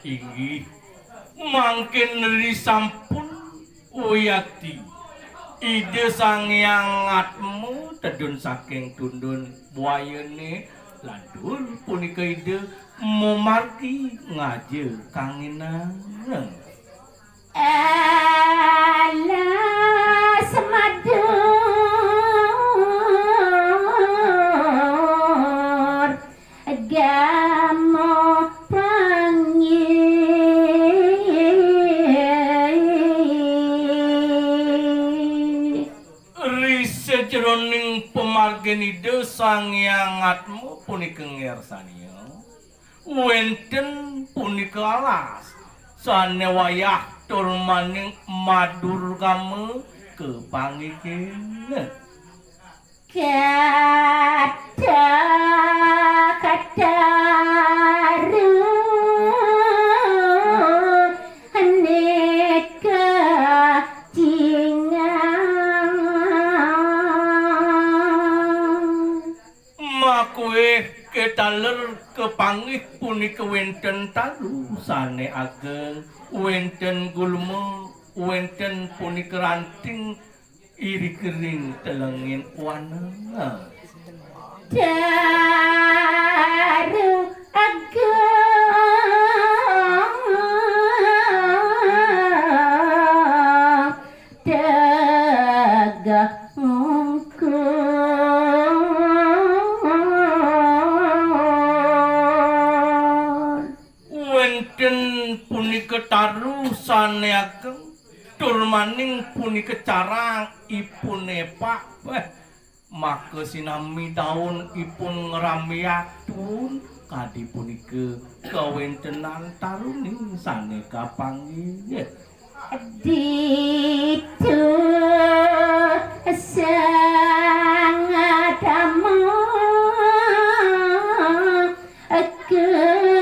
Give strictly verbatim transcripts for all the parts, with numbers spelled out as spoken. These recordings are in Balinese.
Inggih, mangkin risampun wiakti Ida Sang Hyang Atma tedun saking tundun buayane, lantur punika Ida mamargi ngaja kanginang. Alas madur gama panggih. Ri sajeroning pamargin Ida Sang Hyang Atma punika ngersania, wenten punika alas sane wayah tur maning madur gama kapanggihina. Kata-kata ruh nika cingang. Makuih ketaler kapanggih punika wenten taru sane ageng, wenten gulma, wenten punika ranting irika ring telenging wana. Taru ageng. Tegah ngungkur. Wenten punika taru sane ageng, tur maning punika carang ipun epak. Weh, maka sinami taun ipun ngramiatun kadi punika kawentenan taruni sane kapanggih. Ditu sangat amat kecadang.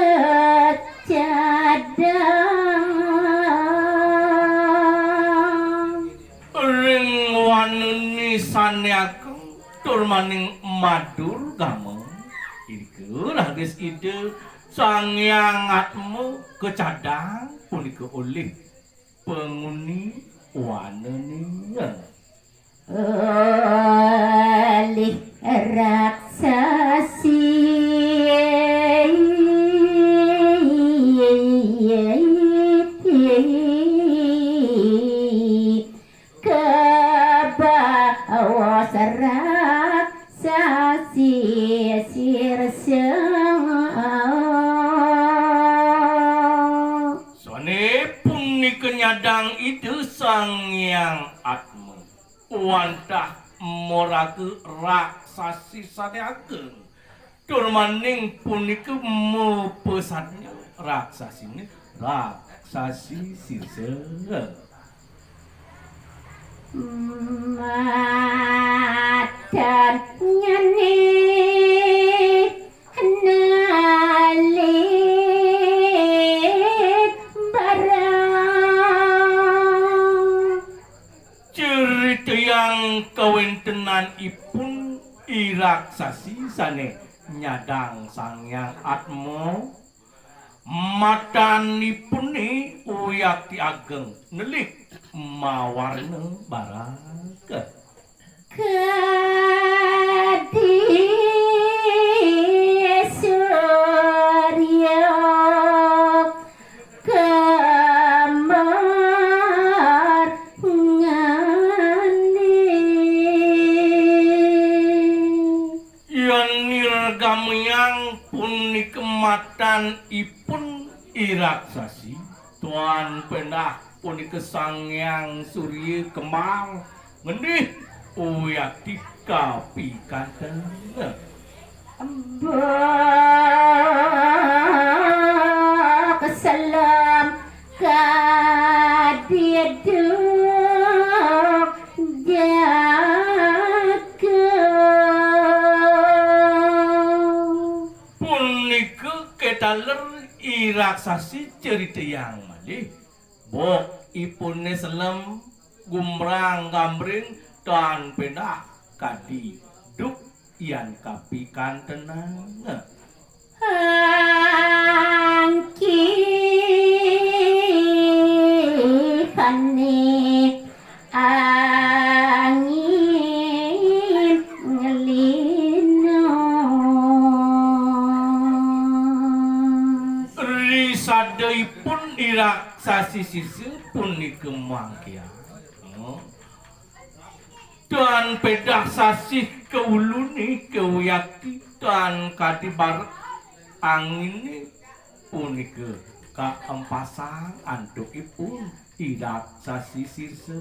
Ring wanune sane ageng tur maning madur gama, irika raris Ida Sang Hyang Atma kecadang punika olih panguni wanane. Olih raksasi kabaos raksasi sirsa. Sane punika nyadang Ida Sang Hyang Atma wantah maraga raksasi sane ageng. Tur maning punika mapesadnya raksasine raksasi sirsa. Madannyane nalit barang. Critayang kawentenanipun I Raksasi sane nyadang Sang Hyang Atma, madanipune wiakti ageng, nelik mawarna barak. Kadi surya kamarngane. Yan nirgamyang punika madanipun I Raksasi, tuan pendah punika Sang Hyang Surya Kembar, ngendih wiakti kapikanten. Mbok selem kadiduk jaga. Punika ketaler I Raksasi critayang malih. Mbok ipune selem gumbrang gambring tan pendah kadi duk yan kapikantenang. Angki Sadeipun I Raksasi Sirsa punika mangkihan. Hmm. Tan pedah sasih kaulune kawiyaki tan kadi barek angine punika kaempasang antuk ipun I Raksasi Sirsa.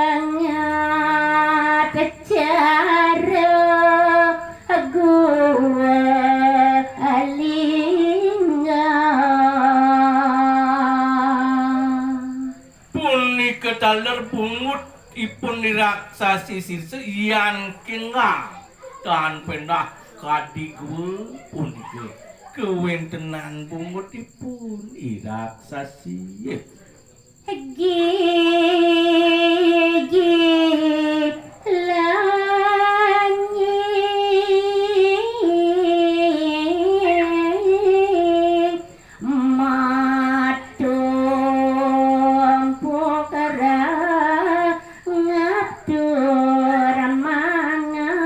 Banget cara gua alinga. Punika taler bungut ipun I Raksasi Sirsa yan kengah tan pendah kadi gua punika kawentenan bungutipun I Raksasi. Gigi langi matumpu kera ngatur mangan.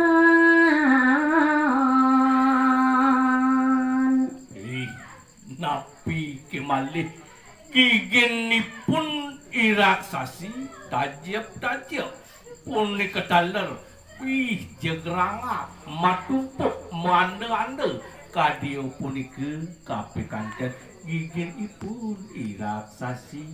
Ih, napi kemalih giginipun I Raksasi tajep-tajep punika taler. Ih, jegrangap, matumpuk, manda-anda kadi punika kapikanten giginipun I Raksasi.